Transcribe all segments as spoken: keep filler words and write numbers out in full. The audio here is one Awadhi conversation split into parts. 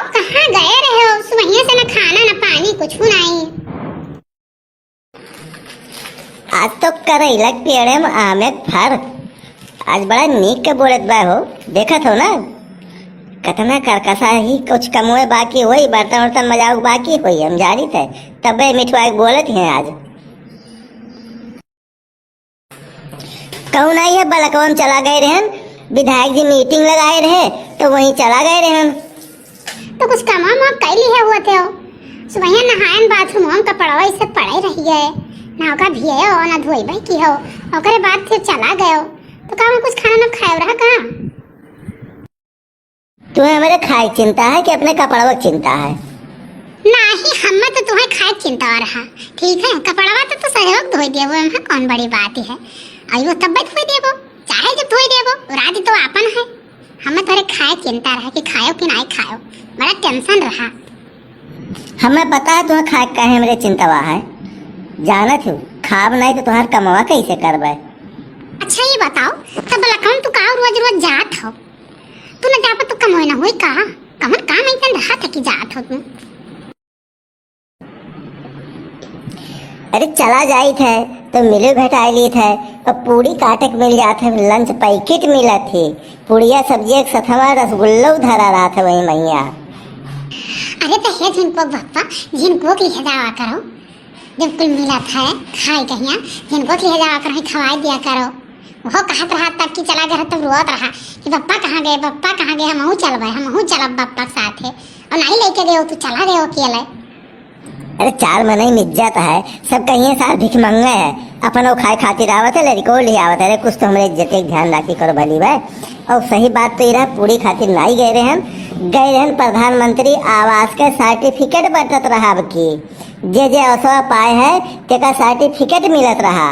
कहाँ गए रहे हो? सुबहिया से न खाना, न पानी, कुछ नहीं। आज तो करैला के पेड़े में आमे के फर। आज बड़ा नीक के बोलत बा हो, देखत हो ना? कतना करकसा ही, कुछ कमवे बाकी होई, बर्तन उर्तन मजाऊ बाकी होई, हम जानित है, तबे मिठुआ के बोलत हैं आज। कहूँ नहीं है, बलकवा में चला गए रहन, विधायक जी मीटिंग लगाए रहे, तो वहीं चला गए रहन। तो कुछ कमा वमा कैली है हुआ थे हो? सुबह नहायन बाथरूम में कपड़वा इसे पड़े रही है, ना ओका भियो, ना धोइबे की हो, ओकरे बाद फिर चला गयो। तो का वहाँ कुछ खाना ना खाए रहा का? तुम्हें हमारे खाए के चिंता है कि अपने कपड़वा के चिंता है? नहीं, हमें तो तुम्हें खाए के चिंता रहा। ठीक है, कपड़वा तो, तो सहयोग धोई देबो, एमे कौन बड़ी बात है। अयो तब धोई देबो, चाहे जब धोई देबो, रात तो आपन है। हमें तोरे खाए के चिंता रहा कि खायो कि नहीं खायो, बड़ा टेंशन रहा। हमें पता है तुम्हें खाए के काहे हमरे चिंतवा है, जानत हो, खाब नहीं तो तुम्हार कमवा कैसे करबे? अच्छा ये बताओ, तब लखन तू का रोज रोज जात हो? तू न जाबा तो कमवे न होई का? कवन काम ऐसन रहा था कि जात हो तू? अरे चला जाइत है तो मिले भेटाई लीत है, और पूड़ी काटे के मिल जात है, लंच पैकेट मिलत है, पुड़िया सब्जी के सथवा रसगुल्लो धरा रहत है वही मैया। अरे तो हे झिनको बप्पा, झिनको के लिहे जावा करो, जब कुल मिलत है खाए कहिया, झिनको के लिहे जावा करो, खवाए दिया करो। वो कहत रहा तब कि चला गए तब रोत रहा कि बप्पा कहाँ गए, बप्पा कहाँ गए, हमहू चलबे, हमहू चलब बप्पा के साथे। और नहीं लेके गए हो, तू चला गए हो अकेले। अरे चार मनई में इज्जत है, सब कहिए सार भिखमंगे है, अपन वो खाए खातिर आवत है, लड़को ले आवत है। अरे कुछ तो हमरे इज्जत के ध्यान राखी करो भली भाई। और सही बात तो ये रहा, पूड़ी खातिर नहीं गए रहन, गए रहन प्रधानमंत्री आवास के सर्टिफिकेट बंटत रहा। अब की जे जे असवा पाए है तेका सर्टिफिकेट मिलत रहा।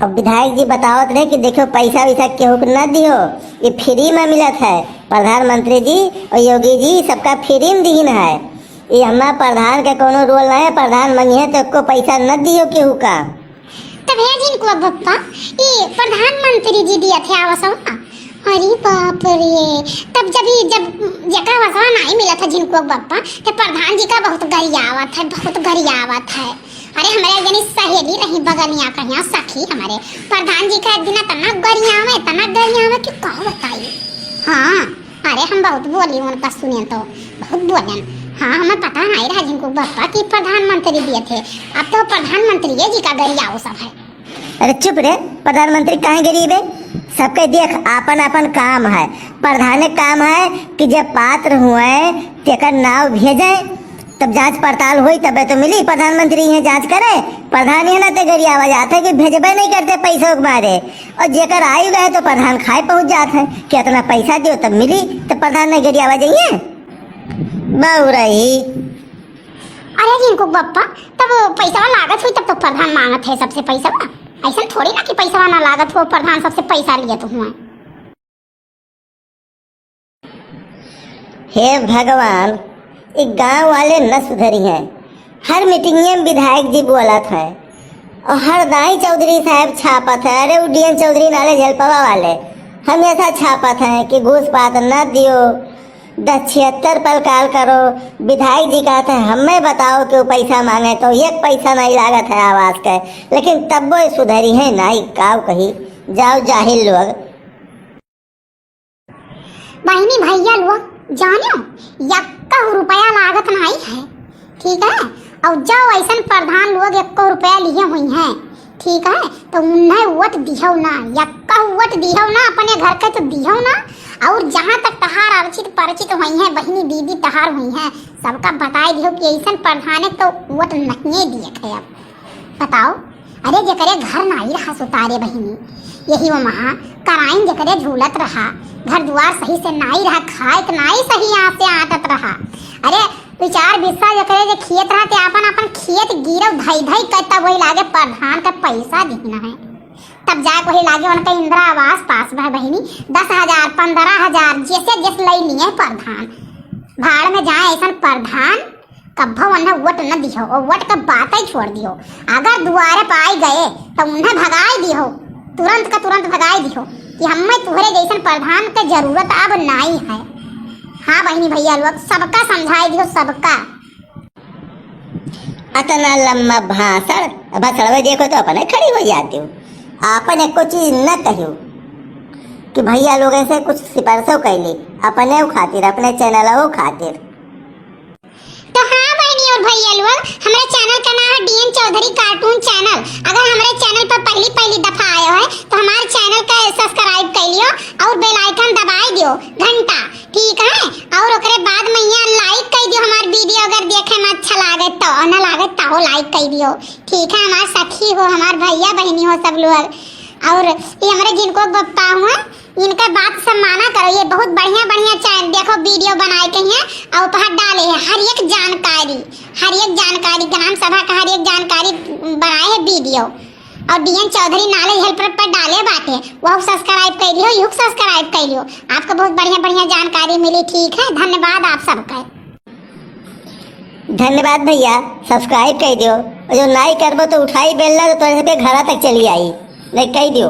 अब विधायक जी बतावत रहे कि देखो पैसा वैसा केहू के न दियो, ये फ्री में मिलत है। प्रधानमंत्री जी और योगी जी सबका फ्री में दीन है। ये हमार प्रधान के कोनो रोल नहीं है, प्रधान मंगिहे तो एको पैसा न दियो केहू का। तब हे झिनको बप्पा, ये प्रधानमंत्री जी दिया थे आवासवा। अरे बाप रे, तब जब ये, जब जेका आवासवा नहीं मिला था झिनको बप्पा, तो प्रधान जी का बहुत गरियावत है, बहुत गरियावत है। अरे हमारे एक जनी सहेली रही बगलिया कहिया सखी हमारे, प्रधान जी का एक दिन इतना गरियावे, इतना गरियावे कि का बताई। हाँ, अरे हम बहुत बोली उनका सुने तो, बहुत बोलन। हाँ, हमें पता नहीं रहा झिनको बप्पा कि प्रधानमंत्री दिए थे, अब तो प्रधानमंत्री जी का गरियाओ सब है। अरे चुप रे, प्रधानमंत्री काहे गरीब है? सबके देख आपन आपन काम है। प्रधान के काम है कि जब पात्र हुए तेकर नाव भेजे, तब जांच पड़ताल होई तबे तो मिली। प्रधानमंत्री यहाँ जांच करे, प्रधान यहाँ ना ते गरियावा जात है कि भेजबे नहीं करते पैसों के मारे। और जेकर आयु गए तो प्रधान खाए पहुंच जात है कि इतना पैसा दियो तब मिली, तो प्रधान नहीं गरियावा जाइए। बहु रही। अरे झिनको बप्पा, तब पैसा लागत हुई तब तो प्रधान मांगत है सबसे पैसा। ऐसा थोड़ी ना कि पैसा ना लागत हो, प्रधान सबसे पैसा लिए तो हुए। हे भगवान, ई गांव वाले न सुधरी हैं। हर मीटिंग में विधायक जी बोलत हैं और हर दाई चौधरी साहब छापत है, अरे उ डीएन चौधरी नाले झलपवा वाले, हमेशा छापत हैं कि घूस पात न दियो, दस छिहत्तर पर कॉल करो। विधायक जी कहत हैं, हमें बताओ कि वो पैसा मांगे तो एक पैसा नहीं लागत है आवास के, लेकिन तब वो सुधरी है नहीं, काव कही, जाओ जाहिल लोग। बहिनी भैया लोग, जानियो, यक्का रुपया लागत नाई है, ठीक है? और जो ऐसन प्रधान लोग एक्को रुपया लिए हुई हैं, ठीक है, तो उन्हें वोट दिहो ना, यक्का वोट दिहो ना, अपने घर के तो दिहो ना। और जहाँ तक तहार अर्चित परिचित हुई हैं, बहिनी दीदी तहार हुई हैं, सबका बताए दिहो कि ऐसन प्रधान तो वोट नहीं दिए थे। अब बताओ, अरे जेकरे घर नाई रहा सुतारे बहिनी, यही वो महा कराइन जेकरे झूलत रहा, घर दुआर सही से नाई रहा, खाए के नाई सही यहाँ से आटत रहा। अरे दो चार बिस्सा जेकरे जे खेत रहा ते आपन आपन खेत गिरव धई धई के तब वही लागे प्रधान के पैसा दीना है, तब जाए वही लागे उनका इंदिरा आवास पास बा बहिनी, दस हजार पन्द्रह हजार जैसे जैसे लई लिए प्रधान, भाड़ में जाए ऐसन प्रधान। कब्बो उन्हें वोट न दिहो, और वोट का बात ही छोड़ दिहो। अगर दुआरे पे आई गए, तो उन्हें भगाई दिहो, तुरंत का तुरंत भगाई दिहो कि हमें तुहरे जैसन प्रधान के जरूरत अब नाई है। हाँ बहिनी भइया लोग, सबका समझाइ दियो, सबका। अतना लम्बा भाषण, भाषणवे देखो तो अपने खड़ी होइ जातिउ। आपन एको चीज न कहियो कि भइया लोगन से कुछ सिफारिशो कइली, अपने खातिर, अपने चैनलवो खातिर। तो हाँ बहिनी और भइया लोग, हमरे चैनल का नाम है डीएन चौधरी कार्टून चैनल। अगर हमरे चैनल पर पहली पहली दफा आयो है तो हमारे चैनल का सब्सक्राइब कर लियो और बेल आइकन दबाइ दियो, घंटा, ठीक है। और ओकरे बाद में यहाँ लाइक कर दियो हमार वीडियो, अगर देखे में अच्छा लागे तो, और ना लागे तो लाइक कर दियो, ठीक है। हमार सखी हो, हमार भइया बहिनी हो सब लोग, और ये हमरे जिनको बप्पा हुआ, इनका बात सब माना करो। ये बहुत बढ़िया बढ़िया चैनल, देखो, वीडियो बनाए के हैं और उपहार डाले हैं, हर एक जानकारी, हर एक जानकारी, ग्राम सभा का हर एक जानकारी बनाए है वीडियो। और डीएन चौधरी नॉलेज हेल्पर पर डाले बाटे, वह सब्सक्राइब कर लियो, यू सब्सक्राइब कर लियो, आपको बहुत बढ़िया बढ़िया जानकारी मिली, ठीक है। धन्यवाद आप सबका। धन्यवाद भइया, सब्सक्राइब कर दियो, और जो नाई करबो तो उठाई बेलना तो तोरे सबके घरा तक चली आई, नहीं कह दियो।